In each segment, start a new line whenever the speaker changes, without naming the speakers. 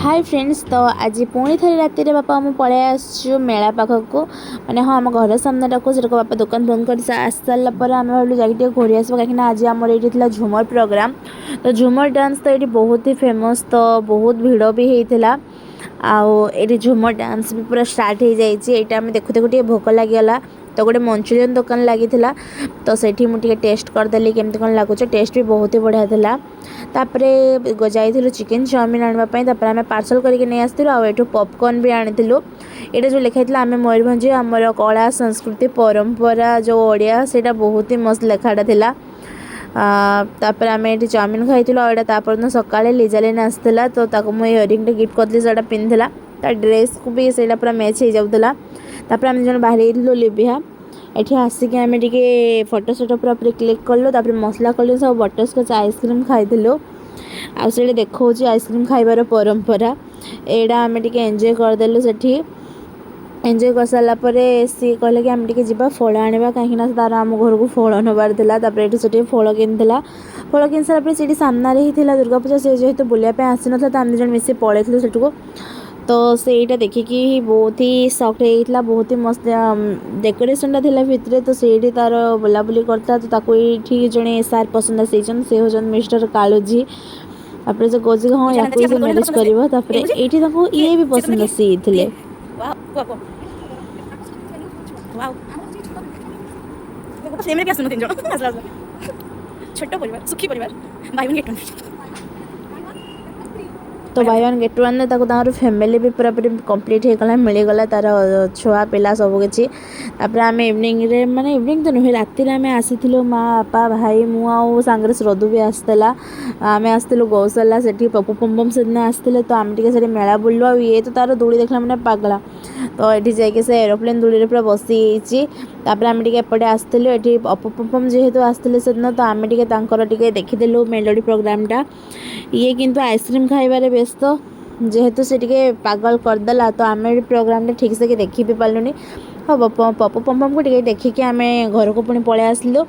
High friends, ତ ଆଜି ପୁଣି ଥରେ ରାତିରେ ବାପା ମୁଁ ପଳେଇ ଆସିଛୁ ମେଳା ପାଖକୁ, ମାନେ ହଁ, ଆମ ଘର ସାମ୍ନାଟାକୁ। ସେଟାକୁ ବାପା ଦୋକାନ ବନ୍ଦ କରି ଆସି ସାରିଲା ପରେ ଆମେ ଭାବିଲୁ ଯାଇକି ଟିକେ ଘୁରି ଆସିବା, କାହିଁକିନା ଆଜି ଆମର ଏଇଠି ଥିଲା ଝୁମର ପ୍ରୋଗ୍ରାମ୍। ତ ଝୁମର ଡ୍ୟାନ୍ସ ତ ଏଇଠି ବହୁତ ହି ଫେମସ୍, ତ ବହୁତ ଭିଡ଼ ବି ହେଇଥିଲା ଆଉ ଏଇଠି ଝୁମର ଡ୍ୟାନ୍ସ ବି ପୁରା ଷ୍ଟାର୍ଟ ହେଇଯାଇଛି। ଏଇଟା ଆମେ ଦେଖୁ ଦେଖୁ ଟିକେ ଭୋକ ଲାଗିଗଲା, ତ ଗୋଟେ ମଞ୍ଚୁରିଆନ୍ ଦୋକାନ ଲାଗିଥିଲା, ତ ସେଇଠି ମୁଁ ଟିକେ ଟେଷ୍ଟ କରିଦେଲି କେମିତି କ'ଣ ଲାଗୁଛି। ଟେଷ୍ଟ ବି ବହୁତ ହି ବଢ଼ିଆ ଥିଲା। ତାପରେ ଯାଇଥିଲୁ ଚିକେନ୍ ଚାଉମିନ୍ ଆଣିବା ପାଇଁ। ତାପରେ ଆମେ ପାର୍ସଲ୍ କରିକି ନେଇ ଆସିଥିଲୁ ଆଉ ଏଠୁ ପପକର୍ନ ବି ଆଣିଥିଲୁ। ଏଇଟା ଯେଉଁ ଲେଖା ହେଇଥିଲା, "ଆମେ ମୟୂରଭଞ୍ଜ, ଆମର କଳା, ସଂସ୍କୃତି, ପରମ୍ପରା", ଯେଉଁ ଓଡ଼ିଆ, ସେଇଟା ବହୁତ ହି ମସ୍ତ ଲେଖାଟା ଥିଲା। ତାପରେ ଆମେ ଏଠି ଚାଉମିନ୍ ଖାଇଥିଲୁ। ଆଉ ଏଇଟା ତାପରଦିନ ସକାଳେ ଲିଜାଲିନ୍ ଆସିଥିଲା, ତ ତାକୁ ମୁଁ ଇୟରିଂଟା ଗିଫ୍ଟ କରିଥିଲି। ସେଇଟା ପିନ୍ଧିଥିଲା, ତା ଡ୍ରେସ୍କୁ ବି ସେଇଟା ପୁରା ମ୍ୟାଚ୍ ହେଇଯାଉଥିଲା। ତାପରେ ଆମେ ଜଣ ବାହାରି ଯାଇଥିଲୁ ଲିଭିଆ। ଏଠି ଆସିକି ଆମେ ଟିକେ ଫଟୋ ସଟୋ ପୁରା ପୁରି କ୍ଲିକ୍ କଲୁ। ତାପରେ ମସଲା କଲୁ, ସବୁ ବଟରସ୍କଚ୍ ଆଇସ୍କ୍ରିମ୍ ଖାଇଥିଲୁ। ଆଉ ସେଇଠି ଦେଖାଉଛି ଆଇସ୍କ୍ରିମ୍ ଖାଇବାର ପରମ୍ପରା। ଏଇଟା ଆମେ ଟିକେ ଏନ୍ଜୟ କରିଦେଲୁ। ସେଠି ଏନ୍ଜୟ କରିସାରିଲା ପରେ ସିଏ କହିଲେ କି ଆମେ ଟିକେ ଯିବା ଫଳ ଆଣିବା, କାହିଁକିନା ତାର ଆମ ଘରକୁ ଫଳ ନେବାର ଥିଲା। ତାପରେ ଏଠି ସେଠି ଫଳ କିଣିଥିଲା। ଫଳ କିଣି ସାରିଲା ପରେ ସେଇଠି ସାମ୍ନାରେ ହିଁ ଥିଲା ଦୁର୍ଗା ପୂଜା। ସେ ଯେହେତୁ ବୁଲିବା ପାଇଁ ଆସିନଥିଲା, ତ ଆମେ ଜଣ ମିଶି ପଳେଇଥିଲୁ ସେଠିକୁ। ତ ସେଇଟା ଦେଖିକି ବହୁତ ହି ସକ୍ଟ ହେଇଯାଇଥିଲା। ବହୁତ ହି ମସ୍ତ ଡେକୋରେସନଟା ଥିଲା ଭିତରେ। ତ ସେଇଠି ତାର ବୁଲାବୁଲି କରିଥିଲା। ତ ତାକୁ ଏଇଠି ଜଣେ ସାର୍ ପସନ୍ଦ ଆସିଯାଇଛନ୍ତି, ସେ ହେଉଛନ୍ତି ମିଷ୍ଟର କାଳୁଜୀ। ତାପରେ ସେ କହୁଛି କି ହଁ, ୟାକୁ ହିଁ ସେ ମ୍ୟାରେଜ୍ କରିବ। ତାପରେ ଏଇଠି ତାଙ୍କୁ ଇଏ ବି ପସନ୍ଦ ଆସିଯାଇଥିଲେ।
କୁହ କୁହ। ୱାଓ, ଫ୍ରେମ୍ରେ ବି ଆସୁନ ତିନି ଜଣ। ଆସିଲା ଆସିଲା। ଛୋଟ ପରିବାର, ସୁଖୀ ପରିବାର। Bai one get one.
ତ ବାଇ ୱାନ୍ ଗେଟ୍ ୱାନ୍ରେ ତାକୁ ତାଙ୍କର ଫ୍ୟାମିଲି ବି ପୁରାପୁରି କମ୍ପ୍ଲିଟ୍ ହେଇଗଲା, ମିଳିଗଲା ତାର ଛୁଆ ପିଲା ସବୁକିଛି। ତାପରେ ଆମେ ଇଭିନିଂରେ, ମାନେ ଇଭିନିଂ ତ ନୁହେଁ, ରାତିରେ ଆମେ ଆସିଥିଲୁ। ମା, ବାପା, ଭାଇ, ମୁଁ ଆଉ ସାଙ୍ଗରେ ଶ୍ରଦୁ ବି ଆସିଥିଲା। ଆମେ ଆସିଥିଲୁ ଗୌଶାଲା। ସେଠି ପପୁ ପମ୍ପମ୍ ସେଦିନ ଆସିଥିଲେ, ତ ଆମେ ଟିକେ ସେଠି ମେଳା ବୁଲିଲୁ। ଆଉ ଇଏ ତ ତାର ଦୋଳି ଦେଖିଲା ମାନେ ପାଗଳା। ତ ଏଠି ଯାଇକି ସେ ଏରୋପ୍ଲେନ୍ ଦୋଳିରେ ପୁରା ବସିଯାଇଛି। ତାପରେ ଆମେ ଟିକେ ଏପଟେ ଆସିଥିଲୁ। ଏଠି ପପୁ ପମ୍ପମ୍ ଯେହେତୁ ଆସିଥିଲେ ସେଦିନ, ତ ଆମେ ଟିକେ ତାଙ୍କର ଟିକେ ଦେଖିଦେଲୁ ମେଲୋଡ଼ି ପ୍ରୋଗ୍ରାମଟା। ଇଏ କିନ୍ତୁ ଆଇସ୍କ୍ରିମ୍ ଖାଇବାରେ ବ୍ୟସ୍ତ, ଯେହେତୁ ସେ ଟିକେ ପାଗଳ କରିଦେଲା, ତ ଆମେ ପ୍ରୋଗ୍ରାମଟା ଠିକ୍ସେ କି ଦେଖି ବି ପାରିଲୁନି। ହଁ, ପପୁ ପମ୍ପମ୍କୁ ଟିକେ ଦେଖିକି ଆମେ ଘରକୁ ପୁଣି ପଳେଇ ଆସିଲୁ।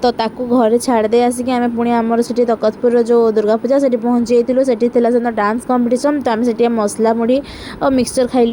ତ ତାକୁ ଘରେ ଛାଡ଼ି ଦେଇ ଆସିକି ଆମେ ପୁଣି ଆମର ସେଠି ତକତପୁରର ଯେଉଁ ଦୁର୍ଗା ପୂଜା, ସେଠି ପହଞ୍ଚି ଯାଇଥିଲୁ। ସେଠି ଥିଲା ସେଦିନ ଡାନ୍ସ କମ୍ପିଟିସନ୍, ତ ଆମେ ସେଠି ମସଲା ମୁଢ଼ି ଆଉ ମିକ୍ସଚର୍ ଖାଇଲୁ।